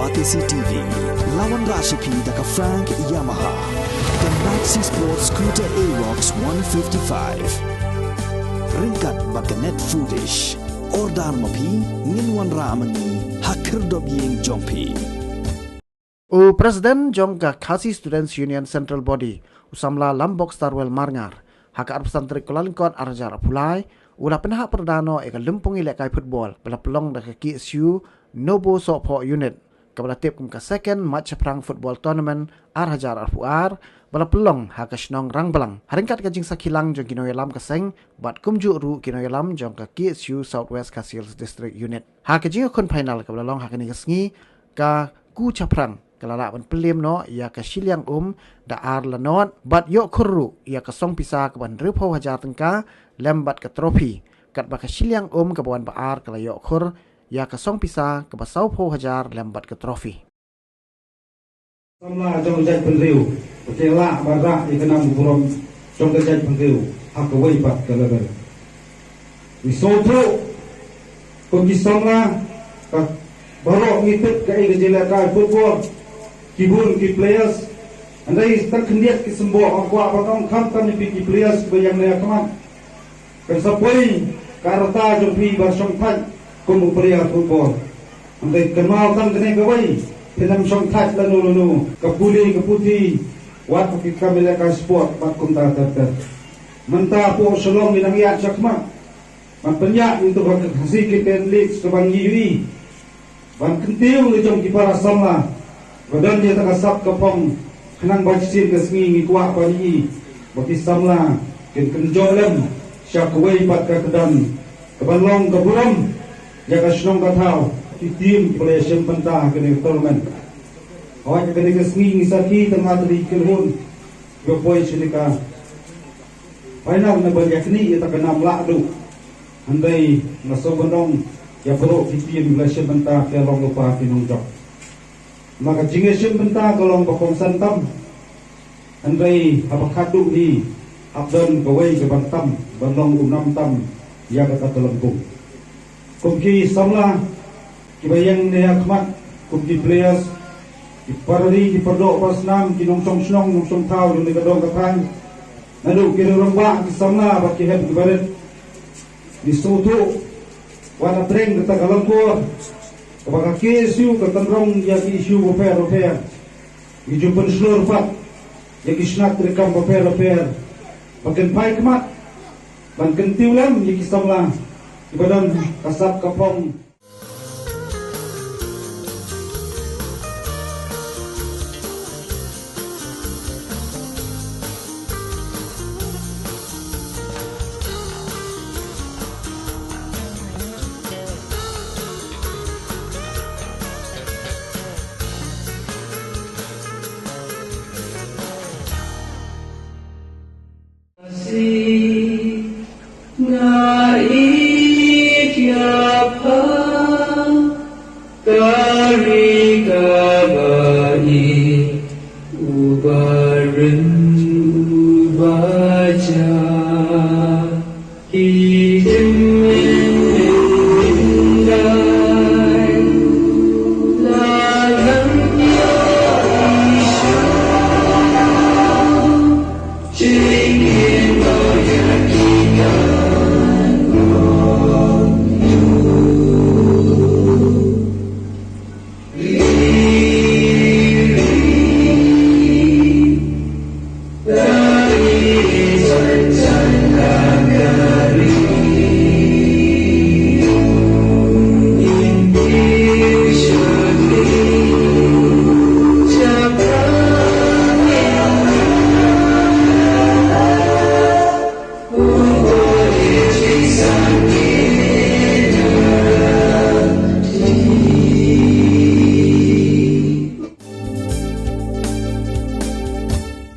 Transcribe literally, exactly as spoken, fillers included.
Batesi T V, la wanrah sha phi da ka Frank Yamaha, ka Maxi Sport Scooter Aerox one fifty-five. Ryngkat bad ka Net Foodish. Order ma phi, ngin wanrah ma ngi ha khyrdop ïing jong phi. U President jong ka Khasi Students Union Central Body, u samla Lambok Starwell Marngar, ha ka arphew san tarik Kyllalyngkot ar hajar arphew lai, u la pynhap pyrda noh ïa ka lympung ïalehkai football ba la pynlong da ka K S U Nobo Sohphoh Unit, kaba la tip kum ka Second Mat Shaphrang Football Tournament ar hajar arphew ar, ba la pynlong ha ka shnong Rangblang, ha ryngkat ka jingsakhi lang jong ki nongïalam ka seng bad kumjuh ruh ki nongïalam jong ka K S U South West Khasi Hills District Unit. Ha ka jingïakhun final kaba la long ha kane ka sngi, ka Ku Shaphrang ka la lah ban pynliem noh ïa ka Shiliang Um da ar la not bad ïoh khur ruh ïa ka song pisa kaba hynriewphew hajar tyngka lem bad ka trophy, katba ka Shiliang Um kaba wan ba ar ka la ïoh khur ïa ka song pisa kaba sawphew hajar lem bad ka trophy. Samla jong ka jaitbynriew ba ki lah ban rah ïa ka nam ka burom jong ka jaitbynriew ha kawei pat ka level. Ngi sngewthuh kum ki samla, ka baroh ngi tip kaei ka jingïalehkai football, ki bun ki players, hynrei tang khyndiat ki symboh, nga kwah ban ong khamtam ïa phi ki players kiba ïeng ne ha khmat. Kan sa poi ka rta jong phi ban shongthait kum u player football. Hynrei kynmaw tang kane kawei, phin ym shongthait lano lano, ka pule ka puthi, wat ka kam ïalehkai sport bad kumta ter ter. Mynta hapoh Shillong ngi nang ïaid shakhmat ban pynïaid ïa ka Khasi Captain League kaba ngi ïohi ban kyntiew la jong ki para samla ba don ïa ka sap ka phong, khnang ba shisien ka sngi ngi kwah ban ïohi ba ki samla kin kynjoh lem sha kawei pat ka kyrdan kaban long ka burom ïa ka shnong ka thaw, ki team kiba la ïashim bynta ha kane ka tournament. Hooid, ha kane ka sngi ngi sakhi tang ha kane ka kynhun ba poi sha kane ka final, na ban ïa kane ïa ka nam lah duh. Hynrei nga sngewbha ban ong ïa baroh ki team ba la shim bynta ki long lypa ki nongjop. Namar ka jingïashim bynta ka long ba kongsan tam. Hynrei haba khatduh hi hap don kawei kaban tam, ban long u nam tam ïa kata ka lympung. Kum ki samla kiba ïeng ne ha khmat, kum ki players, ki para ri, ki para doh para snam, ki nongshong shnong, nongshong thaw jong kane ka dong ka thaiñ, naduh ki rangbah, ki samla bad ki hep ki barit, ngi sngewthuh wat la pyrshang kata ka lyngkor kaba ka K S U ka tynrong ïa ki issue bapher bapher. Ngi ju pynshlur pat ïa ki shnat treikam bapher bapher ba kin phai khmat ban kyntiew lem ïa ki samla kiba don ka sap ka phong.